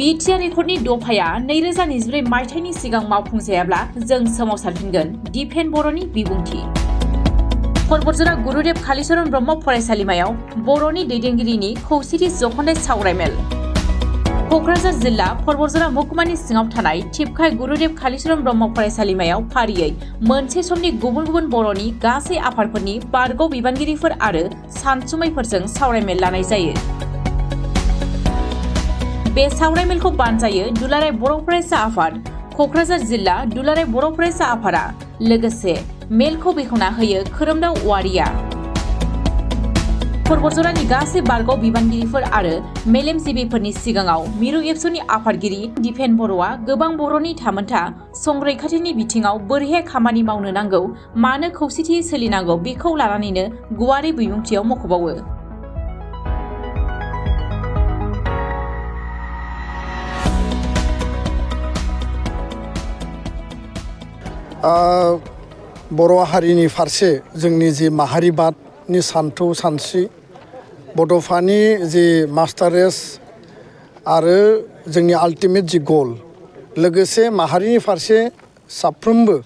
BTR Acordनि दफाया 2024 मायथाइनि सिगां मावफुंजायाब्ला जों सोमावसारफिनगोन दिफेन बर'नि बिबुंथि। परबतजरा गुरुदेव कालीचरण ब्रह्म फरायसालिमायाव बर'नि दैदेनगिरिनि खौसेथि जख'न्दाय सावरायमेल। क'क्राझार जिल्ला परबतजरा महकुमानि सिङाव थानाय थिपखाय गुरुदेव कालीचरण ब्रह्म फरायसालिमायाव फारियै मोनसे समनि गुबुन गुबुन बर'नि गासै आफादफोरनि बारग' बिबानगिरिफोर आरो सानसुमैफोरजों सावरायमेल लानाय जायो। बे सावरायमेलखौ बानजायो दुलाराय बर' फरायसा आफाद, क'क्राझार जिल्ला दुलाराय बर' फरायसा आफादा, लोगोसे मेलखौ बेखेवना होयो खोरोमदाव औवारिया। परबतजरानि गासै बारग' बिबानगिरिफोर आरो मेलेमजिबिफोरनि सिगाङाव मिरु एबसुनि आफादगिरि दिफेन बर'आ गोबां बर'नि थामोनथा संरैखाथिनि बिथिङाव बोरैहाय खामानि मावनो नांगौ, मानो खौसेथियै सोलिनांगौ बेखौ लानानैनो गुवारै बिबुंथियाव मख'बावो। बर' हारिनि फारसे जोंनि जि माहारिबादनि सानथौ सानस्रि, बड'फानि जि मास्टार रेस आरो जोंनि आल्टिमेट जि गल, लोगोसे माहारिनि फारसे साफ्रोमबो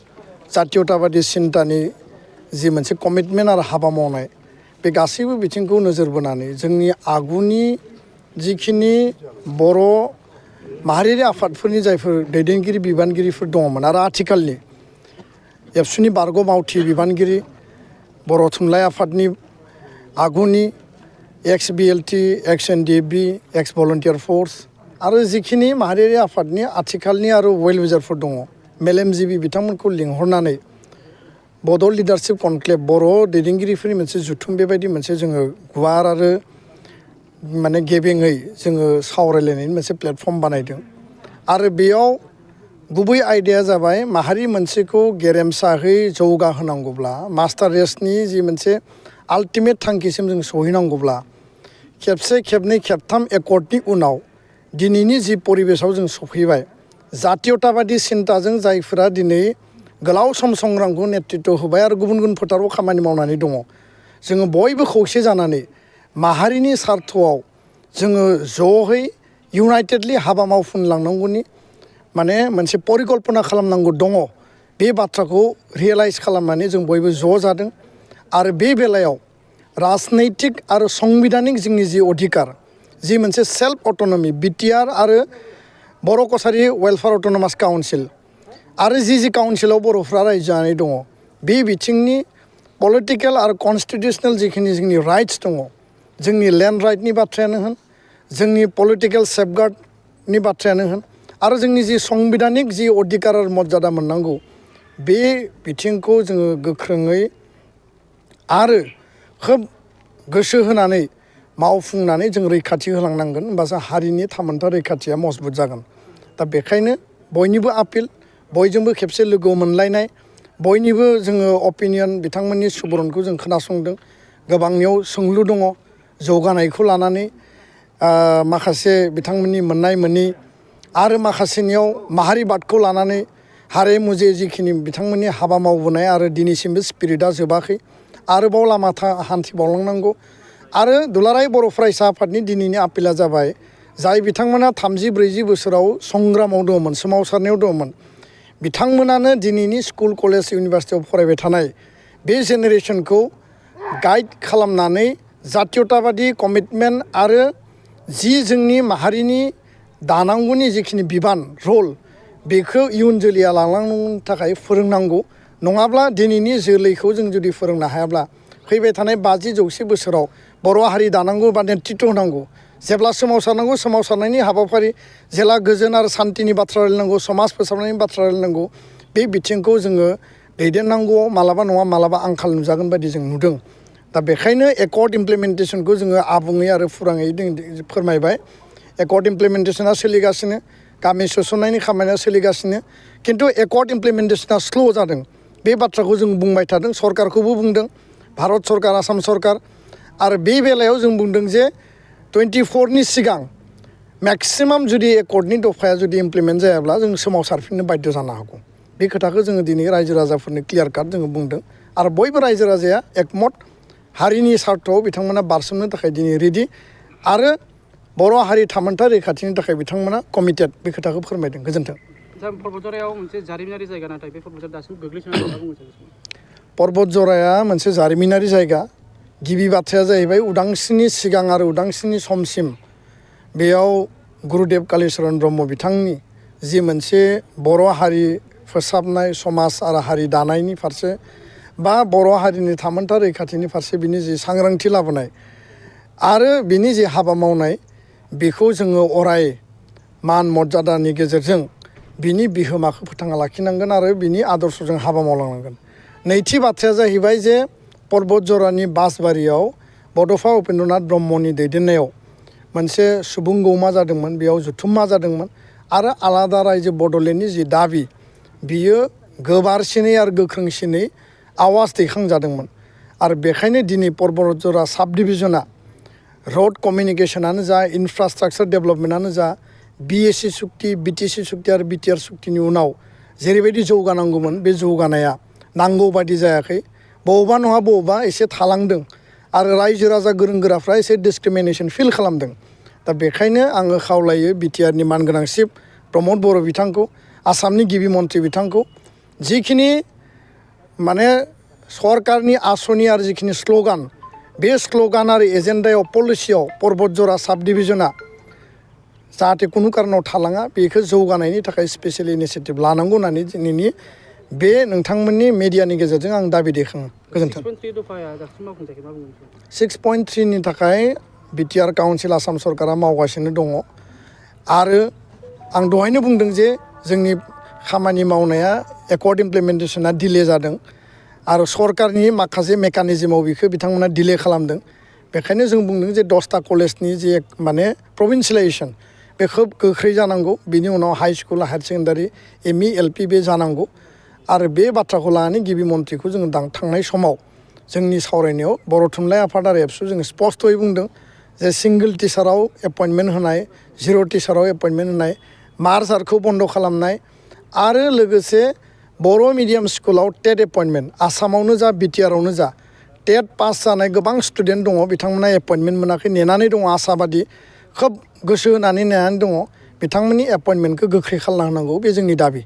जातीयताबादि सिन्तानि जि मोनसे कमिटमेन्ट आरो हाबा मावनाय, बे गासैबो बिथिंखौ नोजोर बोनानै जोंनि आगुनि जिखिनि बर' माहारियारि आफादफोरनि जायफोर दैदेनगिरि बिबानगिरिफोर दङमोन आरो आथिखालनि एबसुनि बारग' मावथि बिबानगिरि, बर' थुनलाइ आफादनि आगुनि एक्स BLT, एक्स NDFB, एक्स भलन्टियार फर्स आरो जिखिनि माहारियारि आफादनि आथिखालनि आरो वेल विजारफोर दङ, मेलेमजिबि बिथांमोनखौ लिंहरनानै बड' लिडारशिप कनक्लेभ, बर' दैदेनगिरिफोरनि मोनसे जुथुम, बेबायदि मोनसे जोङो गुवार आरो माने गेबेङै जोङो सावरायलायनायनि मोनसे प्लेटफर्म बानायदों। आरो बेयाव गुबै आयदाया जाबाय माहारि मोनसेखौ गेरेमसाहै जौगाहोनांगौब्ला, मास्टार रेसनि जि मोनसे आल्टिमेट थांखिसिम जों सहैनांगौब्ला खेबसे खेबनै खेबथाम एकर्डनि उनाव दिनैनि जि परिबेसाव जों सफैबाय, जातीयताबादि सिन्ताजों जायफोरा दिनै गोलाव सम संग्रामखौ नेतृत्व होबाय आरो गुबुन गुबुन फोथाराव खामानि मावनानै दङ, जोङो बयबो खौसे जानानै माहारिनि सार्थआव जोङो ज'है इउनाइटेडलि हाबा मावफुंलांनांगौनि माने मोनसे परिकल्पना खालामनांगौ दङ। बे बाथ्राखौ रियेलाइज खालामनानै जों बयबो ज' जादों। आरो बे बेलायाव राजनैतिक आरो संबिधानिक जोंनि जि अधिकार, जि मोनसे सेल्फ अट'नमि, BTR आरो बर' कसारि वेलफेयार अट'नमास काउन्सिल आरो जि काउन्सिलाव बर'फ्रा रायजो जानानै दङ, बे बिथिंनि पलिटिकेल आरो कनस्टिटिउसनेल जिखिनि जोंनि राइट्स दङ, जोंनि लेन्ड राइटनि बाथ्रायानो होन, जोंनि पलिटिकेल सेफगार्डनि बाथ्रायानो होन, आरो जोंनि जि संबिधानिक जि अधिकार आरो मर्यादा मोननांगौ, बे बिथिंखौ जोङो गोख्रोङै आरो खोब गोसो होनानै मावफुंनानै जों रैखाथि होलांनांगोन, होमबासो हारिनि थामोनथा रैखाथिया मजबुत जागोन। दा बेखायनो बयनिबो आपिल, बयजोंबो खेबसे लोगो मोनलायनाय, बयनिबो जोङो अपिनियन, बिथांमोननि सुबुरुनखौ जों खोनासंदों। गोबांनियाव सोंलु दङ जौगानायखौ लानानै, माखासे बिथांमोननि मोननाय मोनि, आरो माखासेनियाव माहारिबादखौ लानानै हारे मुजे जिखिनि बिथांमोननि हाबा मावबोनाय आरो दिनैसिमबो स्पिरिटआ जोबाखै, आरोबाव लामा हान्थिबावलांनांगौ। आरो दुलाराय बर' फरायसा आफादनि दिनैनि आपिला जाबाय, जाय बिथांमोना 30-40 बोसोराव संग्रामाव दङमोन, सोमावसारनायाव दङमोन, बिथांमोनानो दिनैनि स्कुल कलेज इउनिभारसिटियाव फरायबाय थानाय बे जेनेरेसनखौ गाइड खालामनानै जातीयताबादि कमिटमेन्ट आरो जि जोंनि माहारिनि दानांगौनि जिखिनि बिबान, रल, बेखौ इयुन जोलैया लालांनो थाखाय फोरोंनांगौ। नङाब्ला दिनैनि जोलैखौ जों जुदि फोरोंनो हायाब्ला फैबाय थानाय 50-100 बोसोराव बर' हारि दानांगौ बा नेतृत्व होनांगौ, जेब्ला सोमावसारनांगौ, सोमावसारनायनि हाबाफारि, जेला गोजोन आरो सान्थिनि बाथ्रा रायलायनांगौ, समाज फोसाबनायनि बाथ्रा रायलायनांगौ, बे बिथिंखौ जोङो दैदेननांगौआव मालाबा नङा मालाबा आंखाल नुजागोन बायदि जों नुदों। दा बेखायनो एकर्ड इमप्लिमेन्टेसनखौ जोङो आबुङै आरो फुराङै फोरमायबाय। एकर्ड इमप्लिमेन्टेसना सोलिगासिनो, गामि सोसननायनि खामानिया सोलिगासिनो, खिन्थु एकर्ड इमप्लिमेन्टेसना स्ल' जादों। बे बाथ्राखौ जों बुंबाय थादों, सरकारखौबो बुंदों, भारत सरकार, आसाम सरकार। आरो बे बेलायाव जों बुंदों जे 24नि सिगां मेक्सिमाम जुदि एकर्डनि दफाया जुदि इमप्लिमेन्ट जायाब्ला जों सोमावसारफिननो बाध्य जानो हागौ। बे खोथाखौ जोङो दिनै रायजो राजाफोरनो क्लियार काट जोङो बुंदों। आरो बयबो रायजो राजाया एकमत हारिनि सार्थआव बिथांमोना बारसोमनो थाखाय दिनै रेडि। आरो बर' हारि थामोनथा रैखाथिनि थाखाय बिथांमोना कमिटेड बे खोथाखौ फोरमायदों। गोजोन्थों। पर्बतजरायाव मोनसे जारिमिनारि जायगा नाथाय बे पर्बतजरा दासिम गोग्लैसोनानै दं बुंनो सानो। पर्बतजराया मोनसे जारिमिनारि जायगा। गिबि बाथ्राया जाहैबाय उदांस्रिनि सिगां आरो उदांस्रिनि समसिम बेयाव गुरुदेव कालिचरन ब्रह्म बिथांनि जि मोनसे बर' हारि फोसाबनाय समाज आरो हारि दानायनि फारसे बा बर' हारिनि थामोनथा रैखाथिनि फारसे बिनि जि सांग्रांथि लाबोनाय आरो बिनि जि हाबा मावनाय बेखौ जोङो अराय मान मर्यादानि गेजेरजों बिनि बिहोमाखौ फोथांना लाखिनांगोन आरो बिनि आदर्शजों हाबा मावलांनांगोन। नैथि बाथ्राया जाहैबाय जे पर्बतजरानि बासबारियाव बड'फा उपेन्द्रनाथ ब्रह्मनि दैदेननायाव मोनसे सुबुं गौमा जादोंमोन, बेयाव जुथुम्मा जादोंमोन आरो आलादा रायजो बड'लेण्डनि जि दाबि बियो गोबारसिनै आरो गोख्रोंसिनै आवाज दैखांजादोंमोन। आरो बेखायनो दिनै पर्बतजरा साब डिभिजना रड कमिउनिकेसनानो जा इनफ्रास्ट्राक्चार डेभेलपमेन्टआनो जा BSc सुक्ति BTC सुक्ति आरो BTR सुक्तिनि उनाव जेरैबायदि जौगानांगौमोन बे जौगानाया नांगौ बादि जायाखै। बबेबा नङा बबेबा एसे थालांदों आरो रायजो राजा गोरों गोराफ्रा एसे डिसक्रिमिनेसन फिल खालामदों। दा बेखायनो आङो खावलायो BTRनि मानगोनां चिफ प्रमद बर' बिथांखौ, आसामनि गिबि मन्थ्रि बिथांखौ, जिखिनि माने सरकारनि आसनि आरो जिखिनि स्ल'गान बे स्ल'गान आरो एजेन्डायाव पलिसियाव पर्बतजरा साब डिभिजना जाहाथे खुनु कारनाव थालाङा बेखौ जौगानायनि थाखाय स्पेसियेल इनिसियेटिभ लानांगौ होननानै दिनैनि बे नोंथांमोननि मेडियानि गेजेरजों आं दाबि दैखाङो। गोजोन्थों। 6.3नि थाखाय BTR काउन्सिल आसाम सरकारा मावगासिनो दङ आरो आं दहायनो बुंदों जे जोंनि खामानि मावनाया एकर्ड इमप्लिमेन्टेसना डिले जादों आरो सरकारनि माखासे मेकानिजमाव बेखौ बिथांमोना डिले खालामदों। बेखायनो जों बुंदों जे 10टा कलेजनि जे माने प्रभिन्सियेलाइजेसन बे खोब गोख्रै जानांगौ। बिनि उनाव high school higher secondary ME LP बे जानांगौ आरो बे बाथ्राखौ लानानै गिबि मन्थ्रिखौ जोङो थांनाय समाव जोंनि सावरायनायाव बर' थुनलाइ आफाद आरो एबसु जोङो स्पष्टयै बुंदों जे सिंगोल टिचाराव एपइन्टमेन्ट होनाय, 0 टिचाराव एपइन्टमेन्ट होनाय, मार्जारखौ बन्द' खालामनाय आरो लोगोसे बर' मिडियाम स्कुलाव टेट एपइन्टमेन्ट आसामावनो जा BTRआवनो जा टेट पास जानाय गोबां स्टुडेन्ट दङ, बिथांमोना एपइन्टमेन्ट मोनाखै, नेनानै दङ, आसाबादि खोब गोसो होनानै नेनानै दङ। बिथांमोननि एपइन्टमेन्टखौ गोख्रै खालामना होनांगौ, बे जोंनि दाबि।